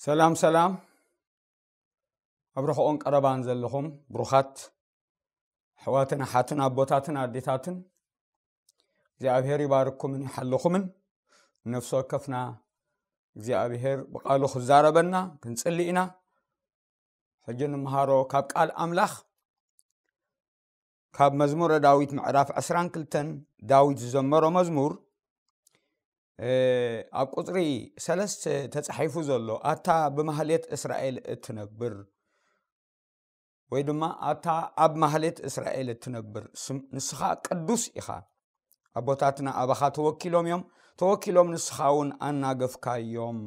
ሰላም ሰላም። ኣብ ርሑቕን ቀረባን ዘለኹም ብሩኻት ኣሕዋትን ኣሓትን ኣቦታትን ኣዴታትን፣ እግዚኣብሔር ይባርኩምን ይሓልኹምን። ነፍሲ ወከፍና እግዚኣብሔር ብቃሉ ክዛረበና ክንጽሊ ኢና። ሕጂ ንምሃሮ ካብ ቃል ኣምላኽ፣ ካብ መዝሙረ ዳዊት ምዕራፍ ዕስራን ክልተን፣ ዳዊት ዝዘመሮ መዝሙር፣ ኣብ ቁጽሪ ሰለስተ ተጻሒፉ ዘሎ፣ ኣታ ብማህሌት እስራኤል እትነብር፣ ወይ ድማ ኣታ ኣብ ማህሌት እስራኤል እትነብር፣ ንስኻ ቅዱስ ኢኻ። ኣቦታትና ኣባኻ ተወኪሎም እዮም፣ ተወኪሎም ንስኻ እውን ኣናገፍካዮም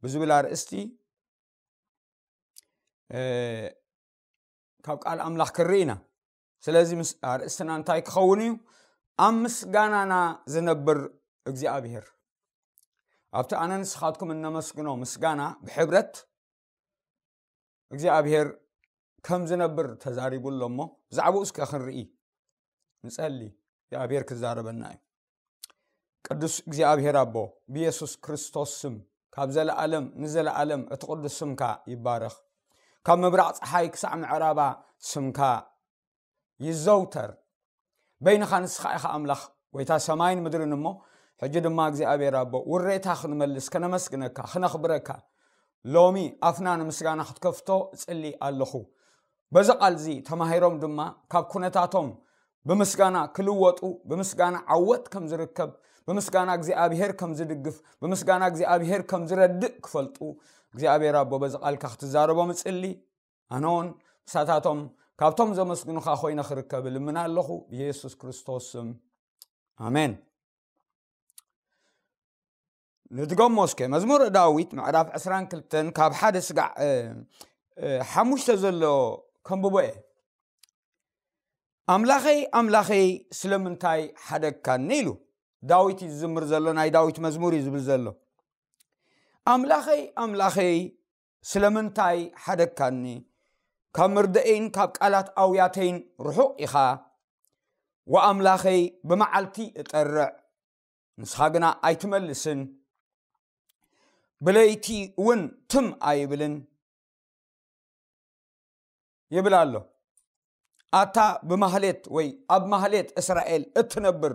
ብዝብል ኣርእስቲ ካብ ቃል ኣምላኽ ክርኢ ኢና። ስለዚ ኣርእስትና እንታይ ክኸውን እዩ? ኣብ ምስጋናና ዝነብር እግዚኣብሔር። ኣብቲ ኣነ ንስኻትኩም እነመስግኖ ምስጋና ብሕብረት እግዚኣብሔር ከም ዝነብር ተዛሪቡ ኣሎ እሞ፣ ብዛዕባኡ እስከ ክንርኢ ንጸሊ። እግዚኣብሔር ክዛረበና እዩ። ቅዱስ እግዚኣብሔር ኣቦ፣ ብየሱስ ክርስቶስ ስም፣ ካብ ዘለኣለም ንዘለኣለም እቲ ቅዱስ ስምካ ይባረኽ። ካብ ምብራቕ ጸሓይ ክሳዕ ምዕራባ ስምካ ይዘውተር። በይንኻ ንስኻ ኢኻ ኣምላኽ፣ ጎይታ ሰማይን ምድርን እሞ፣ ሕጂ ድማ እግዚኣብሔር ኣቦ፣ ውሬታ ክንመልስ፣ ከነመስግነካ፣ ክነኽብረካ፣ ሎሚ ኣፍና ንምስጋና ክትከፍቶ እጽሊ ኣለኹ። በዚ ቃል እዚ ተማሂሮም ድማ ካብ ኩነታቶም ብምስጋና ክልወጡ፣ ብምስጋና ዓወት ከም ዝርከብ፣ ብምስጋና እግዚኣብሔር ከም ዝድግፍ፣ ብምስጋና እግዚኣብሔር ከም ዝረድእ ክፈልጡ፣ እግዚኣብሔር ኣቦ፣ በዚ ቃልካ ክትዛረቦም እጽሊ። ኣነውን ምሳታቶም ካብቶም ዘመስግኑኻ ኮይነ ክርከብ እልምን ኣለኹ፣ ብየሱስ ክርስቶስ ስም፣ ኣሜን። ንድገሞ እስከ፣ መዝሙረ ዳዊት ምዕራፍ ዕስራን ክልተን ካብ ሓደ ስጋዕ፣ እ፣ እ፣ ሓሙሽተ ዘሎ ከንብቦ እየ። ኣምላኸይ፣ ኣምላኸይ፣ ስለምንታይ ሓደግካኒ? ኢሉ ዳዊት እዩ ዝዝምር ዘሎ፣ ናይ ዳዊት መዝሙር እዩ ዝብል ዘሎ። ኣምላኸይ፣ ኣምላኸይ፣ ስለምንታይ ሓደግካኒ? ካብ ምርደኤይን ካብ ቃላት ኣውያተይን ርሑቕ ኢኻ። ወኣምላኸይ፣ ብመዓልቲ እጠርዕ፣ ንስኻ ግና ኣይትመልስን፣ ብለይቲ እውን ትም ኣይብልን ይብል ኣሎ። ኣታ ብማህሌት ወይ ኣብ ማህሌት እስራኤል እትነብር፣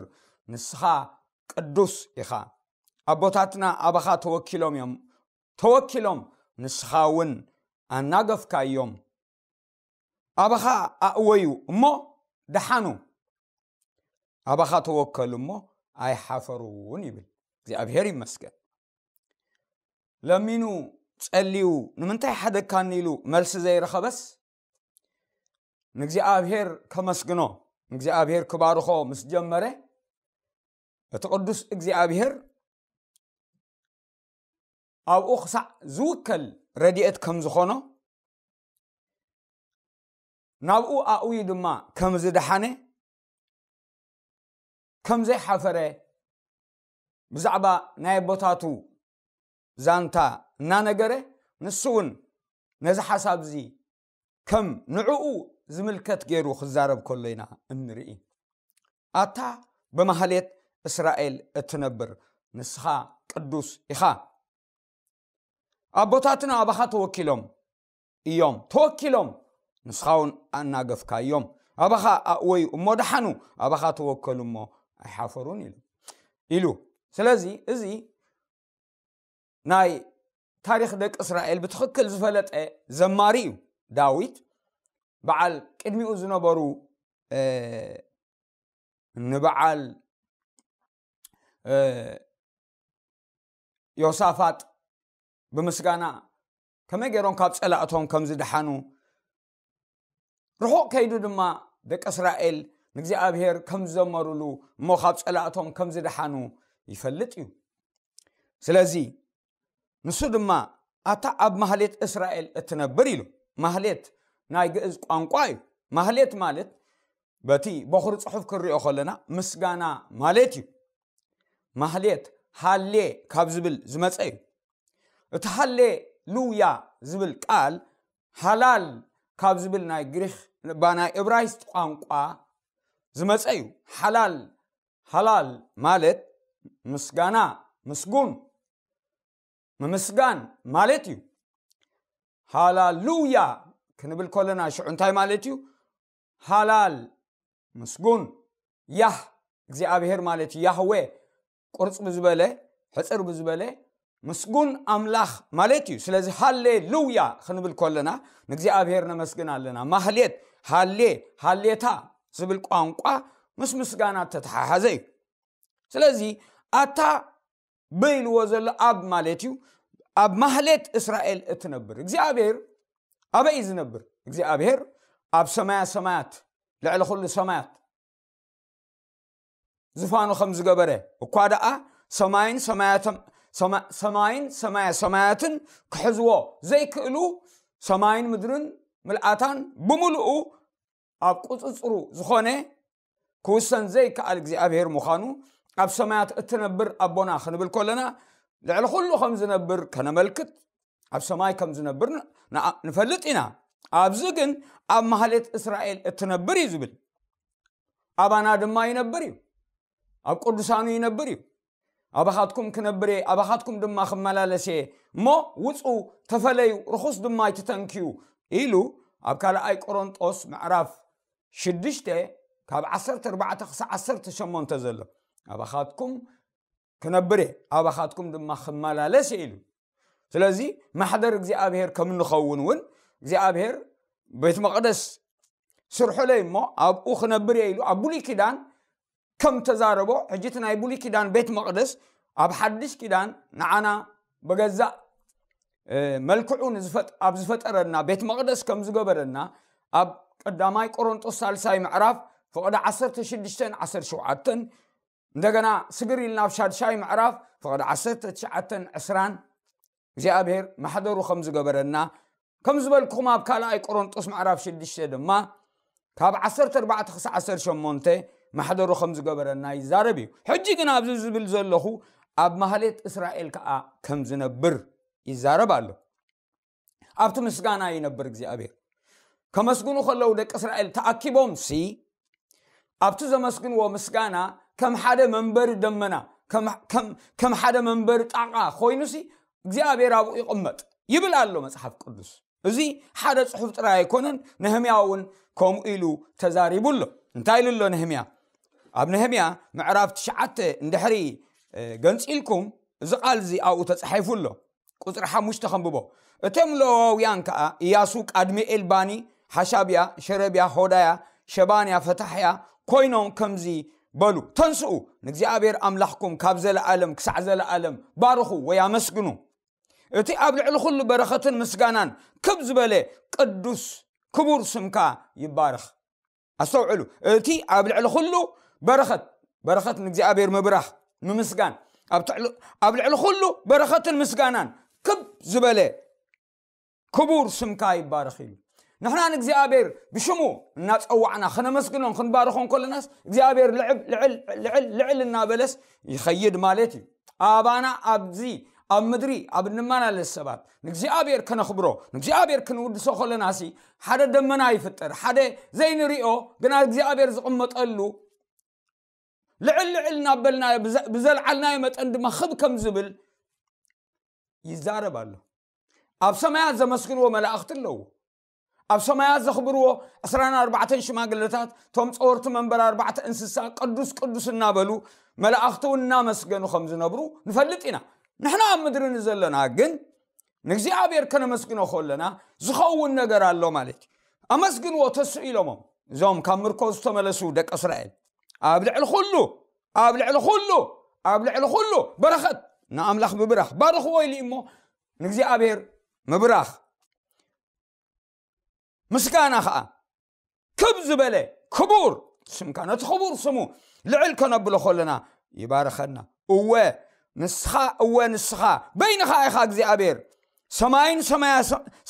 ንስኻ ቅዱስ ኢኻ። ኣቦታትና ኣባኻ ተወኪሎም እዮም፣ ተወኪሎም ንስኻ እውን ኣናገፍካዮም። ኣባኻ ኣእወዩ እሞ ደሓኑ፣ ኣባኻ ተወከሉ እሞ ኣይሓፈሩን ይብል። እግዚኣብሔር ይመስገን። ለሚኑ፣ ጸልዩ፣ ንምንታይ ሓደግካኒ ኢሉ መልሲ ዘይረኸበስ፣ ንእግዚኣብሔር ከመስግኖ፣ ንእግዚኣብሔር ክባርኾ ምስ ጀመረ፣ እቲ ቅዱስ እግዚኣብሔር ኣብኡ ክሳዕ ዝውከል ረድኤት ከም ዝኾኖ፣ ናብኡ ኣእውዩ ድማ ከም ዝደሓነ፣ ከም ዘይሓፈረ፣ ብዛዕባ ናይ ኣቦታቱ ዛንታ እናነገረ፣ ንሱ እውን ነዚ ሓሳብ እዚ ከም ንዕኡ ዝምልከት ገይሩ ክዛረብ ከሎ ኢና እንርኢ። ኣታ ብማህሌት እስራኤል እትነብር፣ ንስኻ ቅዱስ ኢኻ። ኣቦታትና ኣባኻ ተወኪሎም እዮም፣ ተወኪሎም ንስኻ እውን ኣናገፍካዮም። ኣባኻ ኣእወዩ እሞ ደሓኑ፣ ኣባኻ ተወከሉ እሞ ኣይሓፈሩን ኢሉ፣ ኢሉ። ስለዚ እዚ ናይ ታሪኽ ደቂ እስራኤል ብትኽክል ዝፈለጠ ዘማሪ እዩ ዳዊት። በዓል ቅድሚኡ ዝነበሩ፣ እ፣ ንበዓል፣ እ፣ ዮሳፋጥ ብምስጋና ከመይ ገይሮም ካብ ጸላእቶም ከም ዝደሓኑ፣ ርሑቕ ከይዱ ድማ ደቂ እስራኤል ንእግዚኣብሔር ከም ዝዘመሩሉ እሞ ካብ ጸላእቶም ከም ዝደሓኑ ይፈልጥ እዩ። ስለዚ ንሱ ድማ፣ ኣታ ኣብ ማህሌት እስራኤል እትነብር ኢሉ። ማህሌት ናይ ግእዝ ቋንቋ እዩ። ማህሌት ማለት በቲ በኹሪ ጽሑፍ ክንሪኦ ከለና ምስጋና ማለት እዩ። ማህሌት ሃሌ ካብ ዝብል ዝመጸ እዩ። እቲ ሃሌ ሉያ ዝብል ቃል ሃላል ካብ ዝብል ናይ ግሪኽ፣ ባ ናይ እብራይስጥ ቋንቋ ዝመጸ እዩ። ሓላል፣ ሃላል ማለት ምስጋና፣ ምስጉን፣ ምምስጋን ማለት እዩ። ሃላሉያ ክንብል ከለና ሽዑ እንታይ ማለት እዩ? ሃላል ምስጉን፣ ያህ እግዚኣብሔር ማለት እዩ። ያህዌ ቁርፅ ብዝበለ ሕፅር ብዝበለ ምስጉን ኣምላኽ ማለት እዩ። ስለዚ ሃሌሉያ ክንብል ከለና ንእግዚኣብሔር ነመስግን ኣለና። ማህሌት፣ ሃሌ፣ ሃሌታ ዝብል ቋንቋ ምስ ምስጋና ተተሓሓዘ እዩ። ስለዚ ኣታ ብኢልዎ ዘሎ ኣብ ማለት እዩ። ኣብ ማህሌት እስራኤል እትነብር እግዚኣብሔር ኣበይ እዩ ዝነብር? እግዚኣብሔር ኣብ ሰማያ ሰማያት፣ ልዕሊ ኩሉ ሰማያት ዝፋኑ ከም ዝገበረ፣ እኳ ደኣ ሰማይን ሰማያትም- ሰማ- ሰማይን ሰማያ ሰማያትን ክሕዝዎ ዘይክእሉ፣ ሰማይን ምድርን ምልኣታን ብምሉኡ ኣብ ቁፅፅሩ ዝኾነ ክውሰን ዘይከኣል እግዚኣብሔር ምዃኑ፣ ኣብ ሰማያት እትነብር ኣቦና ክንብል ከለና ልዕሊ ኩሉ ከም ዝነብር ከነመልክት፣ ኣብ ሰማይ ከም ዝነብር ን- ንኣ- ንፈልጥ ኢና። ኣብዚ ግን ኣብ ማህሌት እስራኤል እትነብር እዩ ዝብል። ኣባና ድማ ይነብር እዩ፣ ኣብ ቅዱሳኑ ይነብር እዩ። ኣባኻትኩም ክነብር እየ፣ ኣባኻትኩም ድማ ክመላለስ እየ፣ እሞ ውፁ፣ ተፈለዩ፣ ርኹስ ድማ ኣይትተንክዩ ኢሉ ኣብ ካልኣይ ቆሮንጦስ ምዕራፍ ሽዱሽተ ካብ ዓሰርተ ኣርባዕተ ክሳብ ዓሰርተ ሸሞንተ ዘሎ፣ ኣባኻትኩም ክነብር እየ፣ ኣባኻትኩም ድማ ክመላለስ እየ ኢሉ። ስለዚ ማሕደር እግዚኣብሔር ከም እንኸውን እውን እግዚኣብሔር ቤት መቕደስ ስርሑለይ እሞ ኣብኡ ክነብር እየ ኢሉ ኣብ ብሉይ ኪዳን ከም ተዛረቦ፣ ሕጂ እቲ ናይ ብሉይ ኪዳን ቤት መቕደስ ኣብ ሓድሽ ኪዳን ንዓና ብገዛእ እ፣ መልክዑ ንዝፈጥ- ኣብ ዝፈጠረና ቤት መቕደስ ከም ዝገበረና ኣብ ቀዳማይ ቆሮንጦስ ሳልሳይ ምዕራፍ ፍቕዲ ዓሰርተ ሽዱሽተን ዓሰርተ ሸውዓተን፣ እንደገና ስግር ኢልና ኣብ ሻድሻይ ምዕራፍ ፍቕዲ ዓሰርተ ትሽዓተን ዕስራን እግዚኣብሔር ማሕደሩ ከም ዝገበረና፣ ከም ዝበልኩኹም ኣብ ካልኣይ ቆሮንጦስ ምዕራፍ ሽዱሽተ ድማ ካብ ዓሰርተ ኣርባዕተ ክሳብ ዓሰርተ ሸሞንተ ማሕደሩ ከም ዝገበረና ይዛረብ እዩ። ሕጂ ግን ኣብዚ ዝብል ዘለኹ ኣብ ማህሌት እስራኤል ከዓ ከም ዝነብር ይዛረብ ኣሎ። ኣብቲ ምስጋና ይነብር እግዚኣብሔር። ከመስግኑ ከለዉ ደቂ እስራኤል ተኣኪቦም ሲ ኣብቲ ዘመስግንዎ ምስጋና ከም ሓደ መንበሪ ደመና፣ ከም- ከም- ከም ሓደ መንበሪ ጣቓ ኮይኑ ሲ እግዚኣብሔር ኣብኡ ይቕመጥ ይብል ኣሎ መጽሓፍ ቅዱስ። እዚ ሓደ ጽሑፍ ጥራይ ኣይኮነን፣ ነህምያ እውን ከምኡ ኢሉ ተዛሪቡ ኣሎ። እንታይ ኢሉ ኣሎ ነህምያ? ኣብ ነህምያ ምዕራፍ ትሽዓተ እንድሕሪ እ፣ ገንጺልኩም እዚ ቃል እዚ ኣብኡ ተጻሒፉ ኣሎ። ቁጽሪ ሓሙሽተ ከንብቦ። እቶም ሌዋውያን ከኣ ኢያሱ፣ ቃድሚኤል፣ ባኒ፣ ሓሻብያ፣ ሸረብያ፣ ሆዳያ፣ ሸባንያ፣ ፈታሕያ ኮይኖም ከምዚ በሉ፣ ተንስኡ፣ ንእግዚኣብሔር ኣምላኽኩም ካብ ዘለኣለም ክሳዕ ዘለኣለም ባርኹ ወይ ኣመስግኑ። እቲ ኣብ ልዕሊ ኩሉ በረኸትን ምስጋናን ክብ ዝበለ ቅዱስ ክቡር ስምካ ይባረኽ። ኣስተውዕሉ፣ እቲ ኣብ ልዕሊ ኩሉ በረኸት፣ በረኸት ንእግዚኣብሔር ምብራኽ፣ ምምስጋን፣ ኣብ ትዕሊ- ኣብ ልዕሊ ኩሉ በረኸትን ምስጋናን ክብ ዝበለ ክቡር ስምካ ይባረኽ ኢሉ። ንሕና ንእግዚኣብሔር ብሽሙ እናጸዋዕና ከነመስግኖን ክንባርኾን ከለናስ እግዚኣብሔር ልዕብ- ልዕል ልዕል ልዕል እናበለስ ይኸይድ ማለት እዩ። ኣባና ኣብዚ ኣብ ምድሪ ኣብ እንመላለስ ሰባት ንእግዚኣብሔር ከነኽብሮ ንእግዚኣብሔር ክንውድሶ ከለናሲ ሓደ ደመና ይፍጠር፣ ሓደ ዘይንሪኦ ግና እግዚኣብሔር ዝቕመጠሉ ልዕል ልዕል እናበልና ብዘ- ብዘልዓልናዮ መጠን ድማ ኽብ ከም ዝብል ይዛረብ ኣሎ። ኣብ ሰማያት ዘመስግንዎ መላእኽቲ ኣለዉ። ኣብ ሰማያት ዘኽብርዎ ዕስራን ኣርባዕተን ሽማግለታት፣ እቶም ጸወርቲ መንበር ኣርባዕተ እንስሳ ቅዱስ ቅዱስ እናበሉ መላእኽቲ እውን እናመስገኑ ከም ዝነብሩ ንፈልጥ ኢና። ንሕና ኣብ ምድሪ ንዘለና ግን ንእግዚኣብሔር ከነመስግኖ ከለና ዝኸውን ነገር ኣሎ ማለት እዩ። ኣመስግንዎ ተስኡ ኢሎሞም እዞም ካብ ምርኮ ዝተመለሱ ደቂ እስራኤል። ኣብ ልዕሊ ኩሉ ኣብ ልዕሊ ኩሉ ኣብ ልዕሊ ኩሉ በረኸት ንኣምላኽ ምብራኽ ባርኽዎ ኢሉ እሞ ንእግዚኣብሔር ምብራኽ ምስጋና ኸዓ ክብ ዝበለ ክቡር ስምካ ነቲ ክቡር ስሙ ልዕል ከነብሎ ከለና ይባርኸና። እወ ንስኻ እወ ንስኻ በይንኻ ኢኻ እግዚኣብሔር ሰማይን ሰማያ-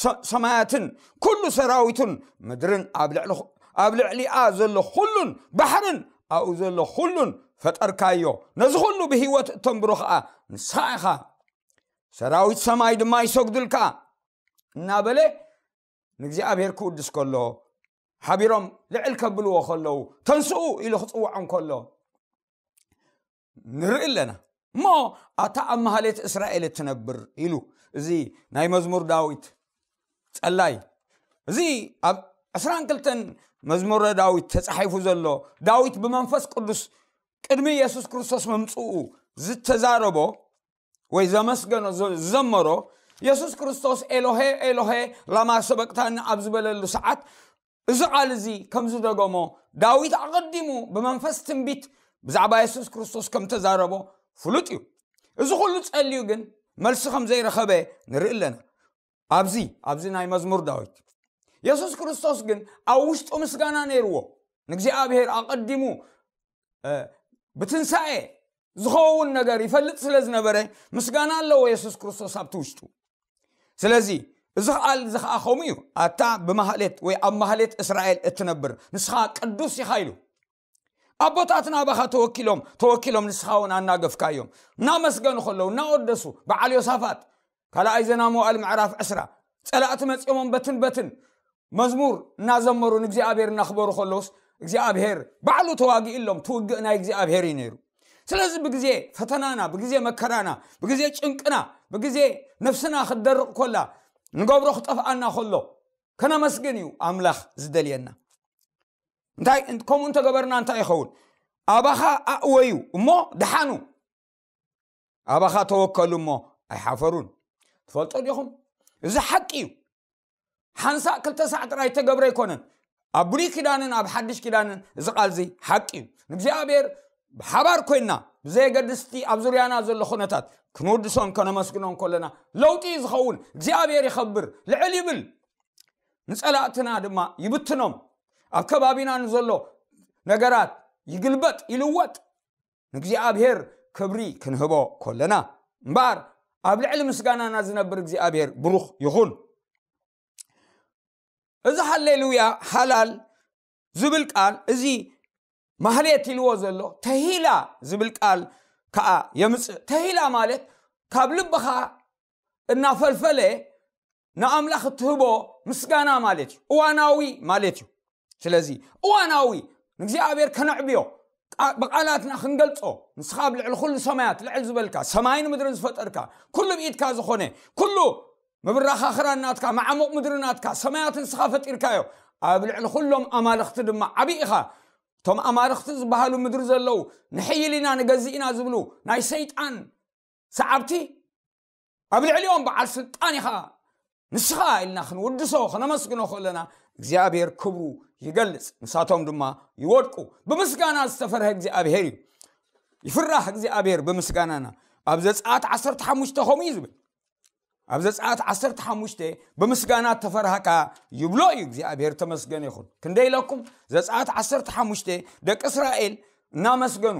ሰ- ሰማያትን ኩሉ ሰራዊቱን ምድርን ኣብ ልዕሊ- ኣብ ልዕሊኣ ዘሎ ኩሉን ባሕርን ኣብኡ ዘሎ ኩሉን ፈጠርካዮ። ነዚ ኩሉ ብህይወት እተንብሮ ኸዓ ንስኻ ኢኻ። ሰራዊት ሰማይ ድማ ይሰግዱልካ እናበለ ንእግዚኣብሔር ክውድስ ከሎ ሓቢሮም ልዕል ከብልዎ ከለዉ ተንስኡ ኢሉ ክፅውዖም ከሎ ንርኢ ኣለና። እሞ ኣታ ኣብ ማህሌት እስራኤል እትነብር ኢሉ። እዚ ናይ መዝሙር ዳዊት ጸላይ፣ እዚ ኣብ ዕስራን ክልተን መዝሙረ ዳዊት ተጻሒፉ ዘሎ፣ ዳዊት ብመንፈስ ቅዱስ ቅድሚ የሱስ ክርስቶስ መምጽኡ ዝተዛረቦ ወይ ዘመስገኖ፣ ዘ- ዝዘመሮ፣ የሱስ ክርስቶስ "ኤሎሄ፣ ኤሎሄ፣ ላማ ሰበቅታኒ" ኣብ ዝበለሉ ሰዓት፣ እዚ ቃል እዚ ከም ዝደገሞ፣ ዳዊት ኣቐዲሙ ብመንፈስ ትንቢት ብዛዕባ የሱስ ክርስቶስ ከም ተዛረቦ ፍሉጥ እዩ። እዚ ኩሉ ጸልዩ ግን መልሲ ከም ዘይረኸበ ንርኢ ኣለና። ኣብዚ ኣብዚ ናይ መዝሙር ዳዊት፣ የሱስ ክርስቶስ ግን ኣብ ውሽጡ ምስጋና ነይርዎ። ንእግዚኣብሔር ኣቐዲሙ እ፣ ብትንሳኤ ዝኸውን ነገር ይፈልጥ ስለ ዝነበረ፣ ምስጋና ኣለዎ የሱስ ክርስቶስ ኣብቲ ውሽጡ። ስለዚ እዚ ቃል እዚ ኸዓ ከምኡ እዩ። "ኣታ ብማህሌት ወይ ኣብ ማህሌት እስራኤል እትነብር፣ ንስኻ ቅዱስ ኢኻ" ኢሉ። ኣቦታትና ኣባኻ ተወኪሎም ተወኪሎም ንስኻ እውን ኣናገፍካዮም፣ እናመስገኑ ከለዉ፣ እናወደሱ፣ በዓል ዮሳፋጥ፣ ካልኣይ ዜና መዋዕል ምዕራፍ ዕስራ፣ ጸላእቲ መጺኦሞም በትን በትን መዝሙር እናዘመሩ ንእግዚኣብሔር እናኽበሩ ከለውስ እግዚኣብሔር ባዕሉ ተዋጊእሎም። ትውግእ ናይ እግዚኣብሔር እዩ ነይሩ። ስለዚ ብግዜ ፈተናና፣ ብግዜ መከራና፣ ብግዜ ጭንቅና፣ ብግዜ ነፍስና ክትደርቕ ኮላ፣ ንገብሮ ክጠፍኣና ከሎ፣ ከነመስግን እዩ ኣምላኽ ዝደልየና። እንታይ ከምኡ እንተገበርና እንታይ ይኸውን? ኣባኻ ኣእወዩ እሞ ደሓኑ። ኣባኻ ተወከሉ እሞ ኣይሓፈሩን። ትፈልጦ ዲኹም? እዚ ሓቂ እዩ። ሓንሳእ ክልተ ሳዕ ጥራይ ተገብረ ኣይኮነን። ኣብ ብሉይ ኪዳንን ኣብ ሓድሽ ኪዳንን እዚ ቃል እዚ ሓቂ እዩ። ንእግዚኣብሔር ብሓባር ኮይንና፣ ብዘየገድስቲ ኣብ ዙርያና ዘሎ ኩነታት ክንውድሶን ከነመስግኖን ከለና፣ ለውጢ እዩ ዝኸውን። እግዚኣብሔር ይኸብር፣ ልዕል ይብል። ንጸላእትና ድማ ይብትኖም። ኣብ ከባቢና ንዘሎ ነገራት ይግልበጥ፣ ይልወጥ። ንእግዚኣብሔር ክብሪ ክንህቦ ከለና እምበኣር፣ ኣብ ልዕሊ ምስጋናና ዝነብር እግዚኣብሔር ብሩኽ ይኹን። እዚ ሃሌሉያ ሃላል ዝብል ቃል፣ እዚ ማህሌት ኢልዎ ዘሎ ተሂላ ዝብል ቃል ከኣ የምጽእ። ተሂላ ማለት ካብ ልብኻ እናፈልፈለ ንኣምላኽ እትህቦ ምስጋና ማለት እዩ። እዋናዊ ማለት እዩ። ስለዚ እዋናዊ ንእግዚኣብሔር ከነዕብዮ፣ ቃ- ብቃላትና ክንገልጾ፣ ንስኻ ኣብ ልዕሊ ኩሉ ሰማያት ልዕል ዝበልካ፣ ሰማይን ምድርን ዝፈጠርካ፣ ኩሉ ብኢድካ ዝኾነ፣ ኩሉ ምብራኻኽራን ናትካ፣ መዓሙቕ ምድሪ ናትካ፣ ሰማያት ንስኻ ፈጢርካዮ፣ ኣብ ልዕሊ ኩሎም ኣማልኽቲ ድማ ዓቢ ኢኻ። እቶም ኣማልኽቲ ዝበሃሉ ምድሪ ዘለዉ፣ ንሕይል ኢና ንገዝእ ኢና ዝብሉ ናይ ሰይጣን ሰዓብቲ፣ ኣብ ልዕሊኦም በዓል ስልጣን ኢኻ ንስኻ ኢልና ክንውድሶ፣ ከነመስግኖ ከለና፣ እግዚኣብሔር ክብሩ ይገልጽ፣ ንሳቶም ድማ ይወድቁ። ብምስጋና ዝተፈርሀ እግዚኣብሔር እዩ። ይፍራሕ እግዚኣብሔር ብምስጋናና። ኣብ ዘጸኣት ዓሰርተ ሓሙሽተ ከምኡ እዩ ዝብል። ኣብ ዘጸኣት ዓሰርተ ሓሙሽተ "ብምስጋና ተፈርሃካ" ይብሎ እዩ እግዚኣብሔር። ተመስገን ይኹን። ክንደይ ኢለኩም? ዘጸኣት ዓሰርተ ሓሙሽተ፣ ደቂ እስራኤል እናመስገኑ፣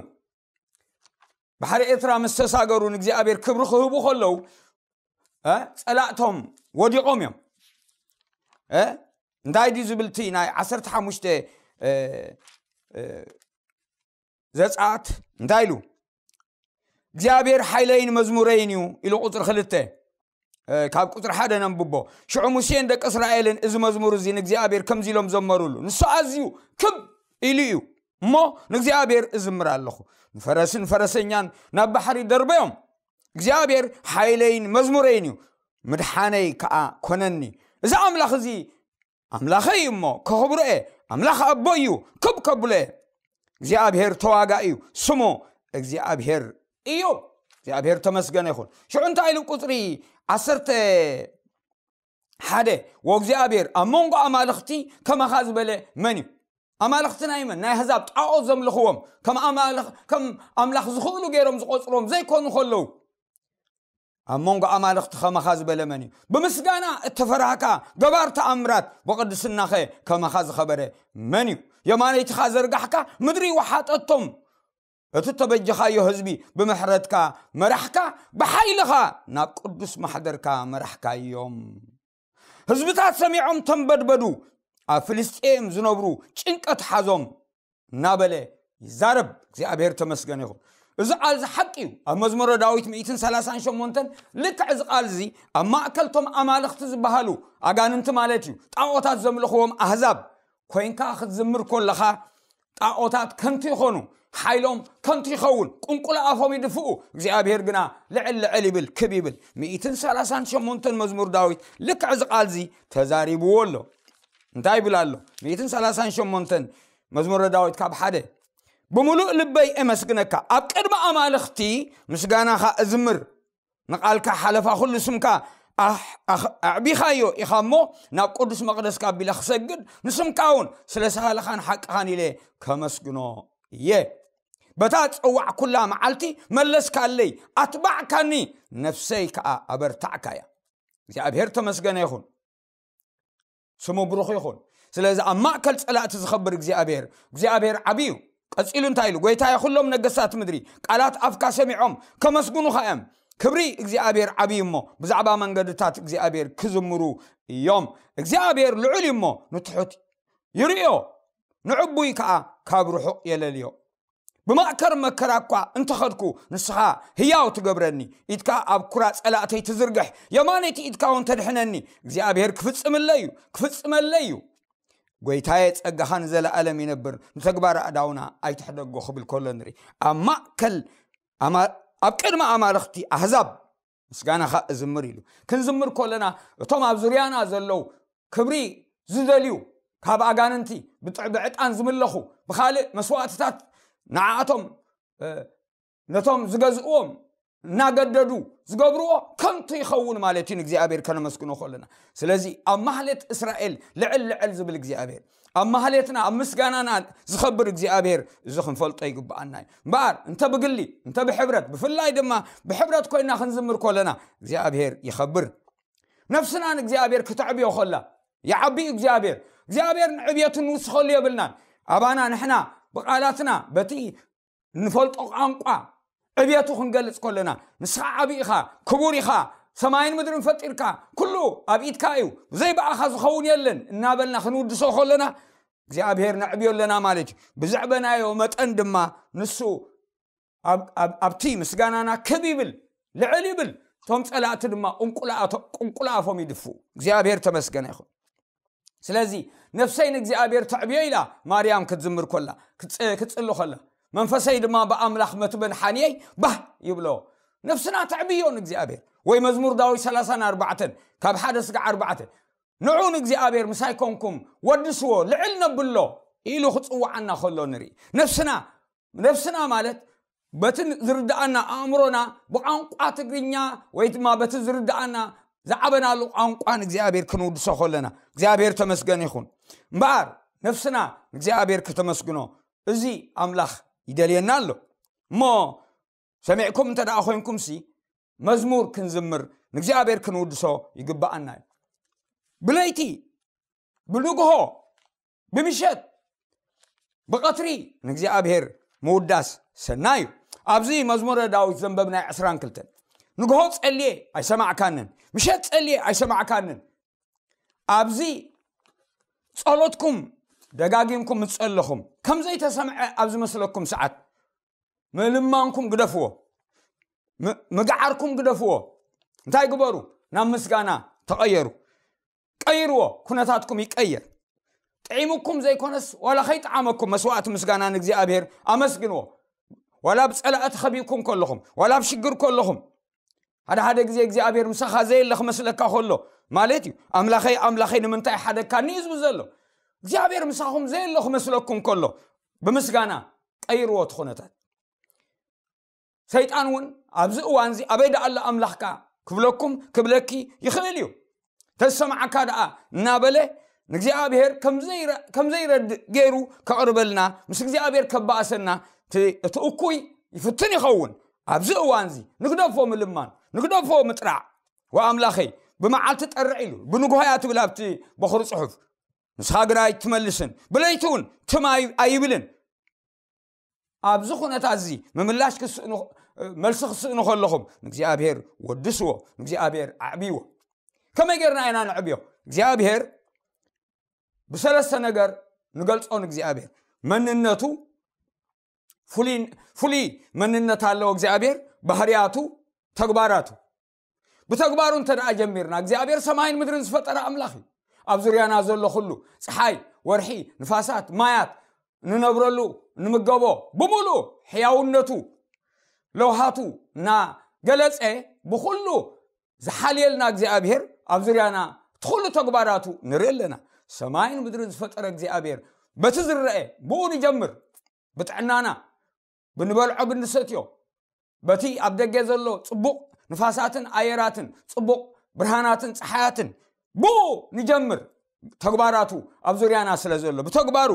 ባሕሪ ኤርትራ ምስ ተሳገሩ፣ ንእግዚኣብሔር ክብሪ ክህቡ ከለዉ፣ እ፣ ጸላእቶም ወዲቖም እዮም። እ፣ እንታይ ድዩ ዝብል እቲ ናይ ዓሰርተ ሓሙሽተ፣ እ፣ እ፣ ዘጸኣት እንታይ ኢሉ? "እግዚኣብሔር ሓይለይን መዝሙረይን እዩ" ኢሉ ቁጽሪ ክልተ፣ እ፣ ካብ ቁጽሪ ሓደ ነንብቦ። ሽዑ ሙሴን ደቂ እስራኤልን እዚ መዝሙር እዚ ንእግዚኣብሔር ከምዚ ኢሎም ዘመሩሉ። ንሱ ኣዝዩ ክብ ኢሉ እዩ እሞ ንእግዚኣብሔር እዝምር ኣለኹ። ንፈረስን ፈረሰኛን ናብ ባሕሪ ደርበዮም። "እግዚኣብሔር ሓይለይን መዝሙረይን እዩ፣ ምድሓነይ ከኣ ኮነኒ።" እዚ ኣምላኽ እዚ ኣምላኸይ እዩ እሞ ከኽብሮ እየ፣ ኣምላኽ ኣቦ እዩ፣ ክብ ከብሎ እየ። እግዚኣብሔር ተዋጋኢ እዩ፣ ስሙ እግዚኣብሔር እዩ። እግዚኣብሔር ተመስገነ ይኹን። ሽዑ እንታይ ኢሉ ቁጽሪ ዓሰርተ ሓደ? "ወእግዚኣብሔር ኣብ መንጎ ኣማልኽቲ ከማኻ ዝበለ መን እዩ?" ኣማልኽቲ ናይ መን? ናይ ኣህዛብ፣ ጣዖት ዘምልኽዎም፣ ከም ኣማልኽ-፣ ከም ኣምላኽ ዝኽእሉ ገይሮም ዝቖጽርዎም ዘይኮኑ ከለዉ፣ "ኣብ መንጎ ኣማልኽቲ ከማኻ ዝበለ መን እዩ? ብምስጋና እተፈራህካ፣ ገባር ተኣምራት፣ ብቕድስናኸ ከማኻ ዝኸበረ መን እዩ? የማነይትኻ ዘርጋሕካ፣ ምድሪ ወሓጠቶም። እቲ እተበጀኻዮ ህዝቢ ብምሕረትካ መራሕካ፣ ብሓይልኻ ናብ ቅዱስ ማሕደርካ መራሕካዮም። ህዝብታት ሰሚዖም ተንበድበዱ፣ ኣብ ፍልስጤም ዝነብሩ ጭንቀት ሓዞም" እናበለ ይዛረብ። እግዚኣብሔር ተመስገን ይኹን። እዚ ቃል እዚ ሓቂ እዩ። ኣብ መዝሙረ ዳዊት ሚእትን ሰላሳን ሸሞንተን ልክዕ እዚ ቃል እዚ ኣብ ማእከል እቶም ኣማልኽቲ ዝበሃሉ ኣጋንንቲ ማለት እዩ፣ ጣዖታት ዘምልኽዎም ኣህዛብ ኮይንካ ክትዝምር ከለኻ፣ ጣዖታት ከንቱ ይኾኑ፣ ሓይሎም ከንቱ ይኸውን፣ ቁንቁል ኣፎም ይድፍኡ፣ እግዚኣብሔር ግና ልዕል ልዕል ይብል፣ ክብ ይብል። ሚእትን ሰላሳን ሸሞንተን መዝሙር ዳዊት ልክዕ እዚ ቃል እዚ ተዛሪብዎ ኣሎ። እንታይ ይብል ኣሎ? ሚእትን ሰላሳን ሸሞንተን መዝሙረ ዳዊት ካብ ሓደ፣ ብምሉእ ልበይ እመስግነካ፣ ኣብ ቅድሚ ኣማልኽቲ ምስጋናኻ እዝምር፣ ንቓልካ ሓለፋ ኩሉ ስምካ ኣሕ- ኣኽ- ኣዕቢኻዮ ኢኻ እሞ፣ ናብ ቅዱስ መቕደስካ ኣቢለ ክሰግድ፣ ንስምካ እውን ስለ ሳህልኻን ሓቅኻን ኢለ ከመስግኖ እየ። በታ ጸዋዕ ኩላ መዓልቲ መለስካለይ፣ ኣትባዕካኒ፣ ነፍሰይ ከኣ ኣበርታዕካያ። እግዚኣብሔር ተመስገነ ይኹን፣ ስሙ ብሩኽ ይኹን። ስለዚ ኣብ ማእከል ጸላእቲ ዝኸብር እግዚኣብሔር፣ እግዚኣብሔር ዓቢ እዩ። ቀጺሉ እንታይ ኢሉ? ጎይታየ፣ ኩሎም ነገስታት ምድሪ ቃላት ኣፍካ ሰሚዖም ከመስግኑኻ እዮም። ክብሪ እግዚኣብሔር ዓቢ እዩ እሞ፣ ብዛዕባ መንገድታት እግዚኣብሔር ክዝምሩ እዮም። እግዚኣብሔር ልዑል እዩ እሞ፣ ንትሑት ይርእዮ፣ ንዕቡይ ከኣ ካብ ርሑቕ የለልዮ። ብማእከር መከራ እኳ እንተኸድኩ፣ ንስኻ ህያው ትገብረኒ። ኢድካ ኣብ ኩራ ጸላእተይ ትዝርግሕ፣ የማነይቲ ኢድካ እውን ተድሕነኒ። እግዚኣብሔር ክፍጽምለይ እዩ፣ ክፍጽመለይ እዩ። ጎይታየ፣ ጸጋኻ ንዘለኣለም ይነብር፣ ንተግባር ኣእዳውና ኣይትሕደጎ ክብል ከሎ ንርኢ። ኣብ ማእከል ኣማ- ኣብ ቅድሚ ኣማልኽቲ ኣህዛብ ምስጋናኻ እዝምር ኢሉ። ክንዝምር ከለና፣ እቶም ኣብ ዙርያና ዘለዉ ክብሪ ዝደልዩ፣ ካብ ኣጋንንቲ ብጥዕ- ብዕጣን ዝምለኹ፣ ብኻልእ መስዋእትታት ንዓኣቶም እ፣ ነቶም ዝገዝእዎም እናገደዱ ዝገብርዎ ከንቱ ይኸውን ማለት እዩ፣ ንእግዚኣብሔር ከነመስግኖ ከለና። ስለዚ ኣብ ማህሌት እስራኤል ልዕል ልዕል ዝብል እግዚኣብሔር፣ ኣብ ማህሌትና ኣብ ምስጋናና ዝኸብር እግዚኣብሔር፣ እዚ ክንፈልጦ ይግብኣና እዩ። እምበኣር እንተ ብግሊ እንተ ብሕብረት፣ ብፍላይ ድማ ብሕብረት ኮይና ክንዝምር ከለና እግዚኣብሔር ይኸብር። ነፍስና ንእግዚኣብሔር ክተዕብዮ ከላ ይዓቢ እዩ እግዚኣብሔር። እግዚኣብሔር ንዕብየቱ ንውስኸሉ የብልናን። ኣባና ንሕና ብቓላትና በቲ እንፈልጦ ቋንቋ ዕብየቱ ክንገልጽ ከለና፣ ንስኻ ዓቢ ኢኻ፣ ክቡር ኢኻ፣ ሰማይን ምድርን ፈጢርካ፣ ኩሉ ኣብ ኢድካ እዩ፣ ብዘይ ብኣኻ ዝኸውን የለን እናበልና ክንውድሶ ከለና እግዚኣብሔር ነዕብዮ ኣለና ማለት እዩ። ብዘዕበናዮ መጠን ድማ ንሱ ኣብ- ኣብ- ኣብቲ ምስጋናና ክብ ይብል፣ ልዕል ይብል። እቶም ጸላእቲ ድማ ቁንቁላኣቶ- ቁንቁላኣፎም ይድፍኡ። እግዚኣብሔር ተመስገነ ይኹን። ስለዚ ነፍሰይ ንእግዚኣብሔር ተዕብዮ ኢላ ማርያም ክትዝምር ከላ፣ ክትጽ- ክትጽሊ ከላ፣ መንፈሰይ ድማ ብኣምላኽ መትበን ሓንየይ ባህ ይብሎ። ነፍስና ተዕብዮ ንእግዚኣብሔር። ወይ መዝሙር ዳዊት ሰላሳን ኣርባዕተን ካብ ሓደ ስጋዕ ኣርባዕተ፣ ንዑ ንእግዚኣብሔር ምሳይ ኮንኩም ወድስዎ፣ ልዕል ነብሎ ኢሉ ክጽውዓና ከሎ ንርኢ። ነፍስና ነፍስና ማለት በቲ ዝርድኣና ኣእምሮና ብቋንቋ ትግርኛ ወይ ድማ በቲ ዝርድኣና ዝዓበናሉ ቋንቋ ንእግዚኣብሔር ክንውድሶ ከለና እግዚኣብሔር ተመስገን ይኹን። እምበኣር ነፍስና ንእግዚኣብሔር ከተመስግኖ እዚ ኣምላኽ ይደልየና ኣሎ። እሞ ሰሚዕኩም እንተ ደኣ ኮይንኩምሲ መዝሙር ክንዝምር ንእግዚኣብሔር ክንውድሶ ይግብኣና እዩ። ብለይቲ ብንግሆ ብምሸት ብቐትሪ ንእግዚኣብሔር ምውዳስ ሰናይ እዩ። ኣብዚ መዝሙረ ዳዊት ዘንበብናይ ዕስራን ክልተን ንግሆ ጸልየ ኣይሰማዕካንን፣ ምሸት ጸልየ ኣይሰማዕካንን። ኣብዚ ጸሎትኩም ደጋጊምኩም ምጸለኹም ከም ዘይተሰምዐ ኣብ ዝመስለኩም ሰዓት ምልማንኩም ግደፍዎ፣ ም- ምግዓርኩም ግደፍዎ። እንታይ ግበሩ? ናብ ምስጋና ተቐየሩ። ቀይርዎ፣ ኩነታትኩም ይቀየር። ጥዒሙኩም ዘይኮነስ ዋላ ከይጠዓመኩም መስዋእቲ ምስጋና ንእግዚኣብሔር ኣመስግንዎ። ዋላ ብጸላእቲ ከቢብኩም ከለኹም፣ ዋላ ኣብ ሽግር ከለኹም፣ ሓደ ሓደ ግዜ እግዚኣብሔር ምሳኻ ዘየለ ክመስለካ ከሎ ማለት እዩ። ኣምላኸይ ኣምላኸይ ንምንታይ ሓደግካኒ እዩ ዝብል ዘሎ። እግዚኣብሔር ምሳኹም ዘየለ ክመስለኩም ከሎ ብምስጋና ቀይርዎ እቲ ኩነታት። ሰይጣን እውን ኣብዚ እዋን እዚ ኣበይ ደኣ ኣሎ ኣምላኽካ ክብለኩም ክብለኪ ይኽእል እዩ። ተሰማዓካ ደኣ እናበለ ንእግዚኣብሔር ከም ዘይረ- ከም ዘይረድእ ገይሩ ከቕርበልና ምስ እግዚኣብሔር ከባእሰና እቲ እቲ እኩይ ይፍትን ይኸውን። ኣብዚ እዋን እዚ ንግደፎ ምልማን፣ ንግደፎ ምጥራዕ። ወኣምላኸይ ብመዓልቲ ጠርዕ ኢሉ ብንግሆ እያ ትብል ኣብቲ በኹሪ ጽሑፍ። ንስኻ ግና ኣይትመልስን፣ ብለይቲ እውን ትም ኣይ- ኣይብልን። ኣብዚ ኩነታት እዚ ምምላሽ ክስእኑ- መልሲ ክስእኑ ከለኹም ንእግዚኣብሔር ወድስዎ፣ ንእግዚኣብሔር ኣዕብይዎ። ከመይ ጌርና ኢና ንዕብዮ? እግዚኣብሔር ብሰለስተ ነገር ንገልጾ። ንእግዚኣብሔር መንነቱ ፍሉይ- ፍሉይ መንነት ኣለዎ። እግዚኣብሔር ባህርያቱ፣ ተግባራቱ። ብተግባሩ እንተ ደኣ ጀሚርና እግዚኣብሔር ሰማይን ምድርን ዝፈጠረ ኣምላኽ እዩ። ኣብ ዙርያና ዘሎ ኩሉ፣ ፀሓይ፣ ወርሒ፣ ንፋሳት፣ ማያት፣ ንነብረሉ ንምገቦ ብምሉእ ሕያውነቱ ለውሃቱ እናገለጸ ብኹሉ ዝሓልየልና እግዚኣብሔር ኣብ ዙርያና እቲ ኩሉ ተግባራቱ ንርኢ ኣለና። ሰማይን ምድርን ዝፈጠረ እግዚኣብሔር በቲ ዝረአ ብኡ ንጀምር። ብጥዕናና ብንበልዖ ብንሰትዮ በቲ ኣብ ደገ ዘሎ ጽቡቕ ንፋሳትን ኣየራትን ጽቡቕ ብርሃናትን ጸሓያትን ብኡ ንጀምር። ተግባራቱ ኣብ ዙርያና ስለ ዘሎ ብተግባሩ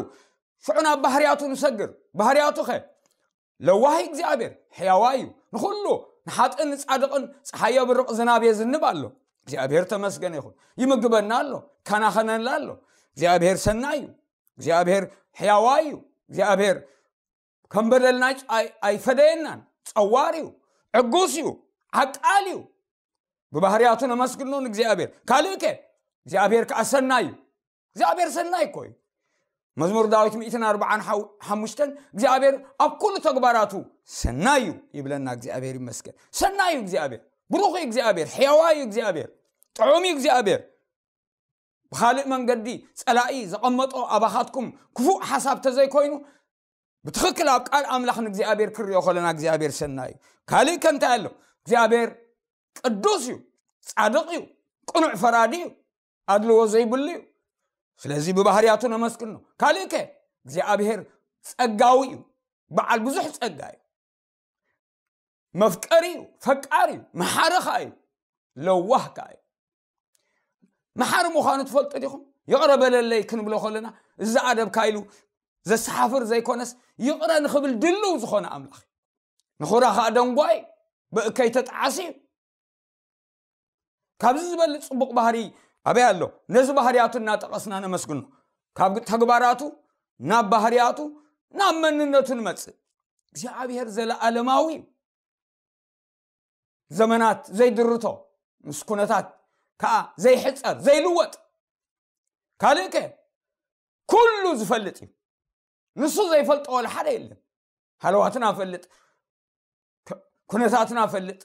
ሽዑ ናብ ባህርያቱ ንሰግር። ባህርያቱ ኸ ለዋሂ እግዚኣብሔር ሕያዋይ እዩ። ንኹሉ ንሓጥን ንጻድቕን ጸሓይ የብርቕ ዝናብ የዝንብ ኣሎ። እግዚኣብሔር ተመስገን ይኹን። ይምግበና ኣሎ፣ ይከናኸነና ኣሎ። እግዚኣብሔር ሰናይ እዩ። እግዚኣብሔር ሕያዋይ እዩ። እግዚኣብሔር ከም በደልና ኣይፈደየናን። ጸዋር እዩ። ዕጉስ እዩ። ዓቃል እዩ። ብባህርያቱ ነመስግኖ ንእግዚኣብሔር። ካልእ ከ እግዚኣብሔር ከኣ ሰናይ እዩ። እግዚኣብሔር ሰናይ እኮ እዩ። መዝሙር ዳዊት ሚእትን ኣርባዓን ሓሙሽተን እግዚኣብሔር ኣብ ኩሉ ተግባራቱ ሰናይ እዩ ይብለና። እግዚኣብሔር ይመስገን። ሰናይ እዩ እግዚኣብሔር። ብሩኽ እዩ እግዚኣብሔር። ሕያዋይ እዩ እግዚኣብሔር። ጥዑም እዩ እግዚኣብሔር። ብኻልእ መንገዲ ጸላኢ ዘቐመጦ ኣባኻትኩም ክፉእ ሓሳብ ተዘይኮይኑ ብትኽክል ኣብ ቃል ኣምላኽ ንእግዚኣብሔር ክሪኦ ከለና እግዚኣብሔር ሰናይ እዩ። ካልእ ከ እንታይ ኣሎ? እግዚኣብሔር ቅዱስ እዩ፣ ጻድቕ እዩ፣ ቅኑዕ ፈራዲ እዩ፣ ኣድልዎ ዘይብሉ እዩ። ስለዚ ብባህርያቱ ነመስግኖ። ካልእ ከ እግዚኣብሔር ጸጋዊ እዩ፣ በዓል ብዙሕ ጸጋ እዩ። መፍቀሪ እዩ፣ ፈቃሪ እዩ፣ መሓሪ ከኣ እዩ፣ ለዋህ ከኣ እዩ። መሓሪ ምዃኑ ትፈልጡ ዲኹም? ይቕረ በለለይ ክንብሎ ከለና እዚ ኣደብካ ኢሉ ዘሰሓፍር ዘይኮነስ ይቕረ ንኽብል ድልው ዝኾነ ኣምላኽ እዩ። ንኹራ ከኣ ደንጓይ ብእከይ ተጣዓሲ እዩ። ካብዚ ዝበልጽ ጽቡቕ ባህሪ ኣበይ ኣሎ? ነዚ ባህርያቱ እናጠቐስና ነመስግኖ። ካብ ተግባራቱ ናብ ባህርያቱ ናብ መንነቱ ንመጽእ። እግዚኣብሔር ዘለኣለማዊ እዩ። ዘመናት ዘይድርቶ ምስ ኩነታት ከኣ ዘይሕጸር ዘይልወጥ። ካልእ ከ ኩሉ ዝፈልጥ እዩ። ንሱ ዘይፈልጦ ወላ ሓደ የለን። ሃለዋትና ፈልጥ፣ ኩነታትና ፈልጥ፣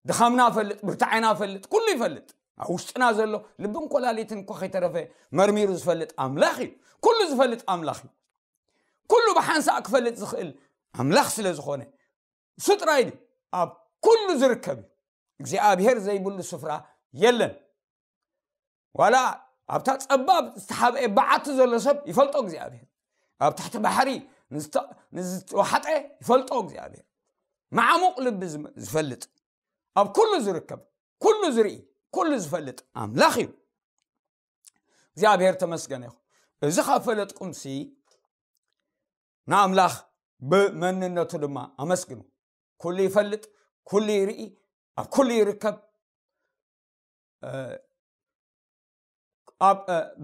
ድኻምና ፈልጥ፣ ብርታዕና ፈልጥ፣ ኩሉ ይፈልጥ። ኣብ ውሽጥና ዘሎ ልብን ኮላሊትን እኮ ከይተረፈ መርሚሩ ዝፈልጥ ኣምላኽ እዩ። ኩሉ ዝፈልጥ ኣምላኽ እዩ። ኩሉ ብሓንሳእ ክፈልጥ ዝኽእል ኣምላኽ ስለ ዝኾነ እሱ ጥራይ ድዩ ኣብ ኩሉ ዝርከብ እዩ። እግዚኣብሔር ዘይብሉ ስፍራ የለን። ዋላ ኣብታ ጸባብ ዝተሓብአ በዓቲ ዘሎ ሰብ ይፈልጦ እግዚኣብሔር። ኣብ ትሕቲ ባሕሪ ንዝተ- ንዝተዋሕጠ ይፈልጦ እግዚኣብሔር። መዓሙቕ ልቢ ዝም- ዝፈልጥ፣ ኣብ ኩሉ ዝርከብ፣ ኩሉ ዝርኢ፣ ኩሉ ዝፈልጥ ኣምላኽ እዩ። እግዚኣብሔር ተመስገነ ይኹን። እዚ ካብ ፈለጥኩምሲ ንኣምላኽ ብመንነቱ ድማ ኣመስግኑ። ኩሉ ይፈልጥ፣ ኩሉ ይርኢ፣ ኣብ ኩሉ ይርከብ። ኣብ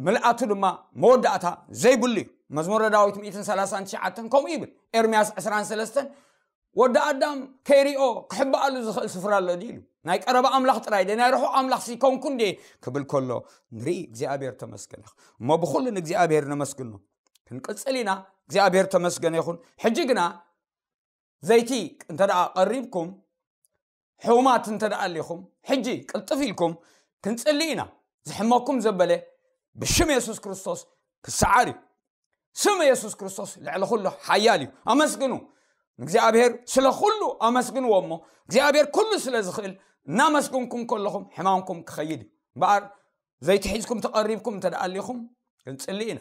ምልኣቱ ድማ መወዳእታ ዘይብሉ እዩ። መዝሙረ ዳዊት ሚእትን ሰላሳን ትሽዓተን ከምኡ ይብል። ኤርምያስ ዕስራን ሰለስተን ወዲ ኣዳም ከይሪኦ ክሕበኣሉ ዝኽእል ስፍራ ኣሎ ድዩ ኢሉ። ናይ ቀረባ ኣምላኽ ጥራይ ደ ናይ ርሑቕ ኣምላኽ ሲኮንኩ እንዴ ክብል ከሎ ንርኢ። እግዚኣብሔር ተመስገን። እሞ ብኹሉ ንእግዚኣብሔር ነመስግኖ። ክንቅጽል ኢና። እግዚኣብሔር ተመስገን ይኹን። ሕጂ ግና ዘይቲ እንተ ደኣ ቀሪብኩም፣ ሕሙማት እንተ ደኣ ኣሊኹም፣ ሕጂ ቅልጥፍ ኢልኩም ክንጽሊ ኢና። ዝሕመኩም ዘበለ ብሽም የሱስ ክርስቶስ ክሰዓር እዩ። ስም የሱስ ክርስቶስ ልዕሊ ኩሉ ሓያል እዩ። ኣመስግኑ ንእግዚኣብሔር ስለ ኩሉ ኣመስግንዎ። እሞ እግዚኣብሔር ኩሉ ስለ ዝኽእል እናመስግንኩም ከለኹም ሕማምኩም ክኸይድ እዩ። እምበኣር ዘይቲ ሒዝኩም ተቐሪብኩም እንተ ደኣ ኣሊኹም ክንጽሊ ኢና።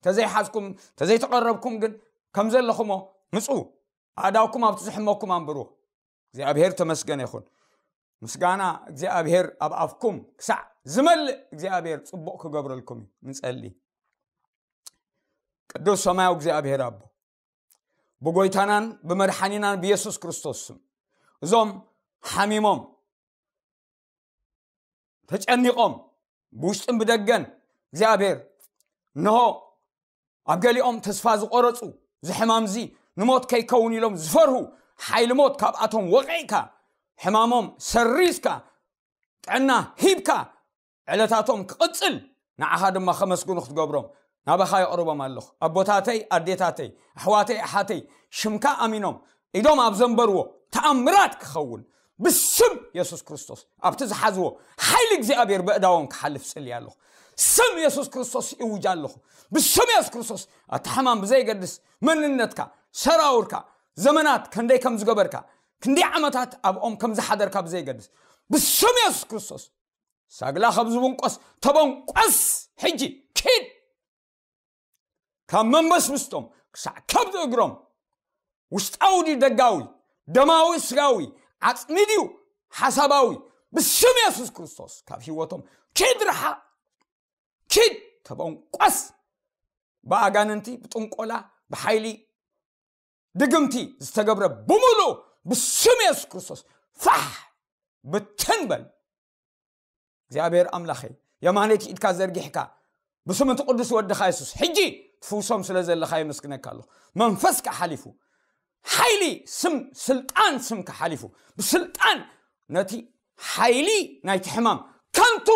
ተዘይሓዝኩም ተዘይተቐረብኩም ግን ከም ዘለኹሞ ምፁ። ኣእዳውኩም ኣብቲ ዝሕመኩም ኣንብሩ። እግዚኣብሔር ተመስገነ ይኹን። ምስጋና እግዚኣብሔር ኣብ ኣፍኩም ክሳዕ ዝመልእ እግዚኣብሔር ጽቡቕ ክገብረልኩም እዩ። ንጸሊ። ቅዱስ ሰማያዊ እግዚኣብሔር ኣቦ፣ ብጎይታናን ብመድሓኒናን ብየሱስ ክርስቶስ ስም እዞም ሓሚሞም ተጨኒቖም ብውሽጥን ብደገን እግዚኣብሔር እንሆ ኣብ ገሊኦም ተስፋ ዝቆረጹ፣ እዚ ሕማምዚ ንሞት ከይከውን ኢሎም ዝፈርሁ፣ ሓይሊ ሞት ካብኣቶም ወቒዕካ፣ ሕማሞም ሰሪዝካ፣ ጥዕና ሂብካ፣ ዕለታቶም ክቕጽል ንዓኻ ድማ ከመስግኑ ክትገብሮም ናባኻ የቕርቦም ኣለኹ። ኣቦታተይ ኣዴታተይ ኣሕዋተይ ኣሓተይ ሽምካ ኣሚኖም ኢዶም ኣብ ዘንበርዎ ተኣምራት ክኸውን ብስም የሱስ ክርስቶስ ኣብቲ ዝሓዝዎ ሓይሊ እግዚኣብሔር በእዳዎም ክሓልፍ ጽልይ ኣለኹ። ስም የሱስ ክርስቶስ ይውጅ ኣለኹ። ብስም የሱስ ክርስቶስ ኣቲ ሕማም ብዘይገድስ መንነትካ፣ ሰራውርካ፣ ዘመናት ከንደይ ከም ዝገበርካ፣ ክንደይ ዓመታት ኣብኦም ከም ዝሓደርካ ብዘይገድስ፣ ብስም የሱስ ክርስቶስ ሳግላ ካብ ዝብንቆስ ተበንቆስ። ሕጂ ኪድ ካብ መንበስብስቶም ክሳዕ ከብዲ እግሮም፣ ውሽጣዊ ድዩ ደጋዊ፣ ደማዊ ስጋዊ፣ ዓጽሚ ድዩ ሓሳባዊ፣ ብስም የሱስ ክርስቶስ ካብ ህይወቶም ኪድ፣ ርሓቕ፣ ኪድ፣ ተበንቆስ። ብኣጋንንቲ፣ ብጥንቆላ፣ ብሓይሊ ድግምቲ ዝተገብረ ብምሉእ ብስም የሱስ ክርስቶስ ፋሕ ብትን በል። እግዚኣብሔር ኣምላኸይ፣ የማነይቲ ኢድካ ዘርጊሕካ ብስም እቲ ቅዱስ ወድኻ የሱስ ሕጂ ትፍውሶም ስለ ዘለኻ የመስግነካ ኣለኹ። መንፈስካ ሓሊፉ፣ ሓይሊ ስም፣ ስልጣን ስምካ ሓሊፉ፣ ብስልጣን ነቲ ሓይሊ ናይቲ ሕማም ከንቱ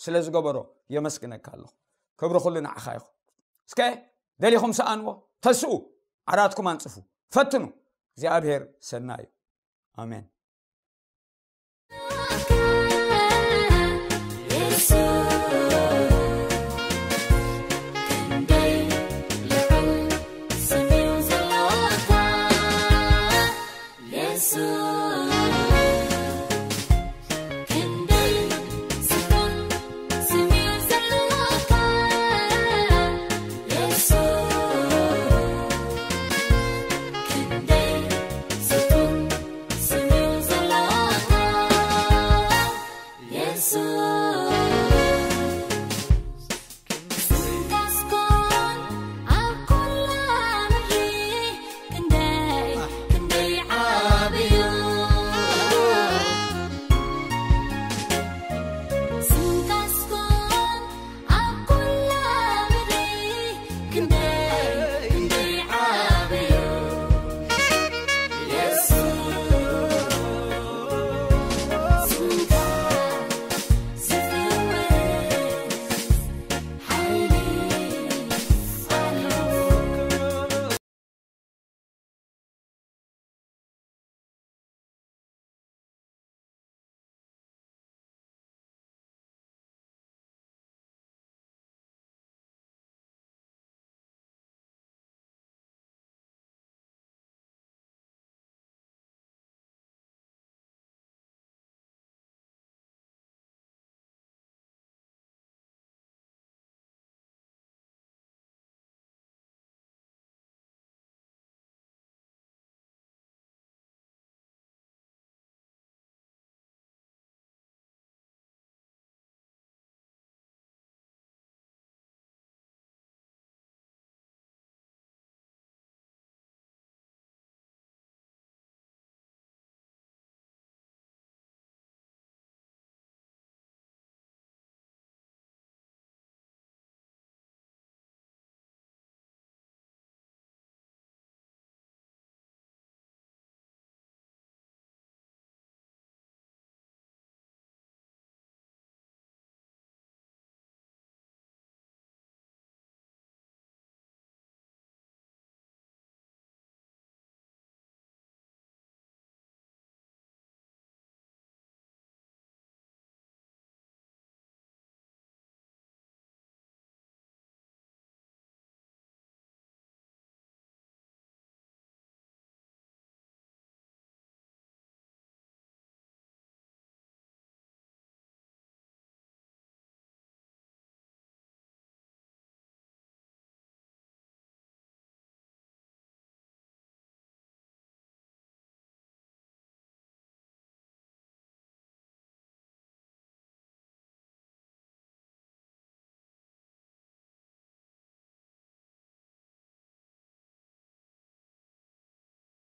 ስለ ዝገበሮ የመስግነካ ኣለኹ። ክብሪ ኩሉ ንዓኻ ይኹን። እስከ ደሊኹም ሰኣንዎ፣ ተስኡ፣ ዓራትኩም ኣንጽፉ፣ ፈትኑ። እግዚኣብሔር ሰናይ እዩ። ኣሜን።